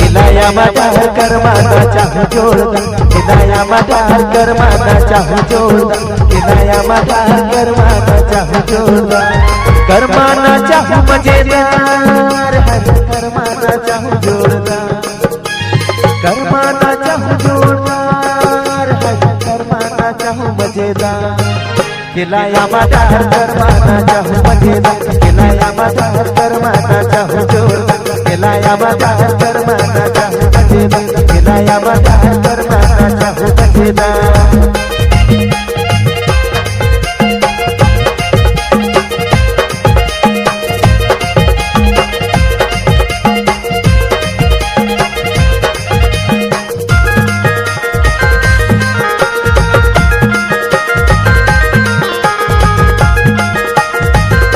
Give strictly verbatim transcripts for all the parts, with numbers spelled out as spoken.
केला या मटर करमाना चाहूँ जोरदार, केला या मटर करमाना चाहूँ जोरदार, केला या मटर करमाना चाहूँ जोरदार। करमाना चाहूँ मजेदार, हरे करमाना चाहूँ जोरदार। करमाना चाहूँ जोरदार, हरे करमाना चाहूँ मजेदार। केला या मटर करमाना चाहूँ मजेदार, केला या मटर करमाना चाहूँ जोरदार, केला या मटर करमाना चाहूँ मजेदार, केला या मटर करमाना चाहूँ मजेदार।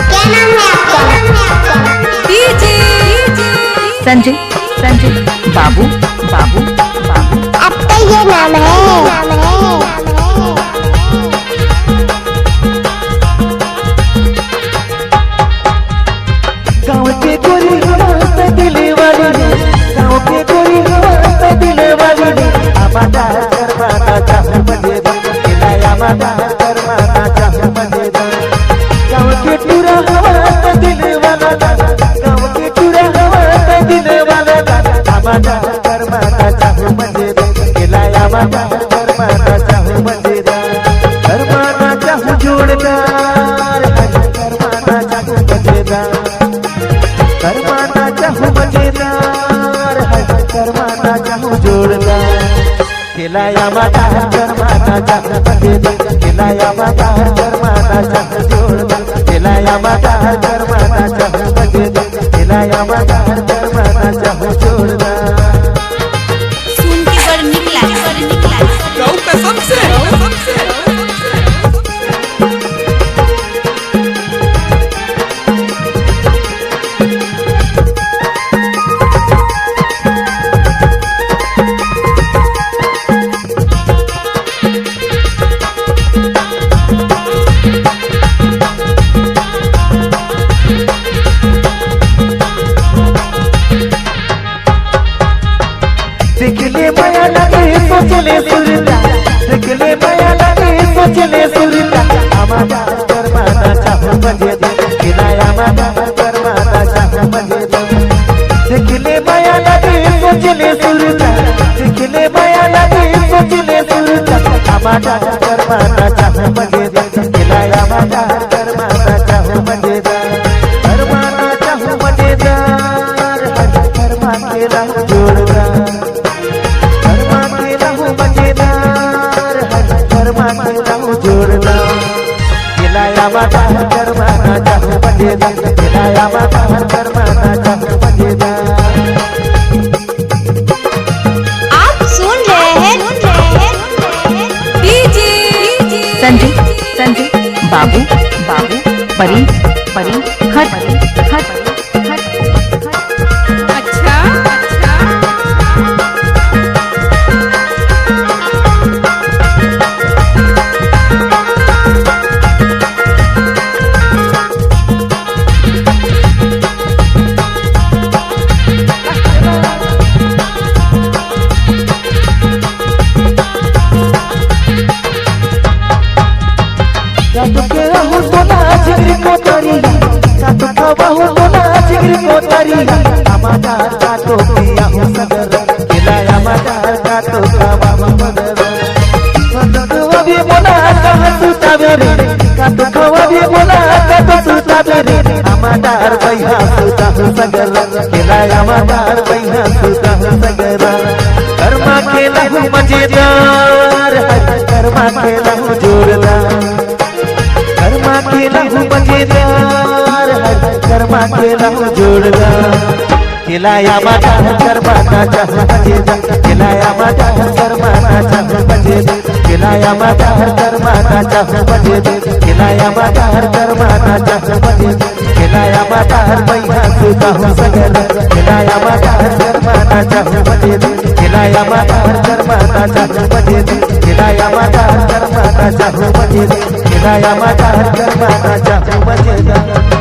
क्या नाम है आपका? डीजे संजय, संजय, बाबू, बाबू, बाबू। आपका ये नाम है। गाँव के गोरी हवा त दिल वाली रे, गाँव के गोरी हवा त दिल वाली रे, आमा डार करमाना चाहूँ मजेदार, केला या मटर करमाना चाहूँ मजेदार। गाँव के टूरा हवा त दिल वाला ला, गाँव के टूरा हवा त दिल वाला ला, आमा डार करमाना चाहूँ मजेदार, केला या मटर करमाना चाहूँ मजेदार। करमाना चाहूँ जोरदार, करमाना चाहूँ मजेदार। करमाना चाहूँ मजेदार, हरे करमाना चाहूँ जोरदार। केला या मटर करमाना चाहूँ मजेदार, केला या मटर करमाना चाहूँ जोरदार, केला या मटर करमाना चाहूँ मजेदार, केला या मटर करमाना चाहूँ जोरदार। सुन के बड़ निक लागे, बड़ निक लागे। गौ कसम से, गौ कसम से। देख ले मया लगे सोच ले सुरता, देख ले मया लगे सोच ले सुरता। आमा डार करमाना चाहूँ मजेदार, केला या मटर करमाना चाहूँ मजेदार। देख ले मया लगे सोच ले सुरता, देख ले मया लगे सोच ले सुरता। आमा डार करमाना चाहूँ मजेदार, केला या मटर करमाना चाहूँ मजेदार। करमाना चाहूँ मजेदार, हरे करमाना चाहूँ जोरदार। करमाना चाहूँ मजेदार, हरे करमाना चाहूँ जोरदार। केला या मटर करमाना चाहूँ मजेदार, केला या मटर करमाना चाहूँ मजेदार। आप सुन रहे हैं, सुन रहे हैं डीजे संजय, संजय, बाबू, बाबू, परी, परी, हट, हट, हट। अच्छा, अच्छा। काटो के रहू सोना चिगरी कोतरी, काटो खवाहू सोना चिगरी कोतरी, आमा डार काटो पियाहू सगर, केला या मटर काटो खवाहू सगर। काटो खवाबे मोला काटो सुताबे रे, काटो खवाबे मोला काटो सुताबे रे, आमा डार बइहा सुताहू सगर, केला या मटर बइहा सुताहू सगर। करमा खेलहू मजेदार, हरे करमा खेलहू जोरदार। करमा खेलहू मजेदार, हरे करमा खेलहू जोरदार। केला या मटर करमाना चाहूँ मजेदार, केला या मटर करमाना चाहूँ मजेदार, केला या मटर करमाना चाहूँ मजेदार, केला या मटर करमाना चाहूँ मजेदार। केला या मटर बइहा सुताहूँ सगर, केला या मटर करमाना चाहूँ मजेदार, केला या मटर करमाना चाहूँ मजेदार, केला या मटर करमाना चाहूँ मजेदार, केला या मटर करमाना चाहूँ मजेदार।